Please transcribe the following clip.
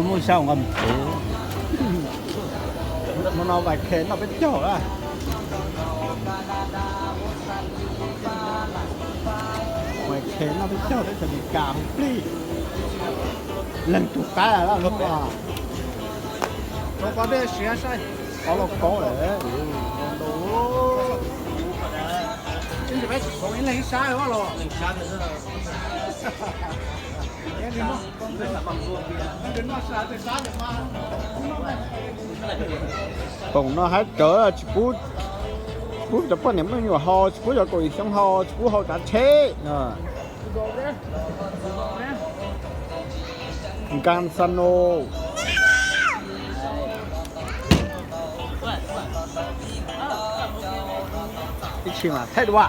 Muaj xya nqa mus txuv. Hmo no vais khes noj peb caug lawm. Vais khes noj peb caug teb chaws Amelikas plig. Leej tug qab lawm lub. Qhov los kaub lawm. Toom no haib rawv, tsis pub, tsis pub cov poj niam me nyuam haus, tsis pub cov kaum yim xyoo haus, tsis pub haus tsav tsheb. Nkas xa no. Ib tshim mas thaij dua.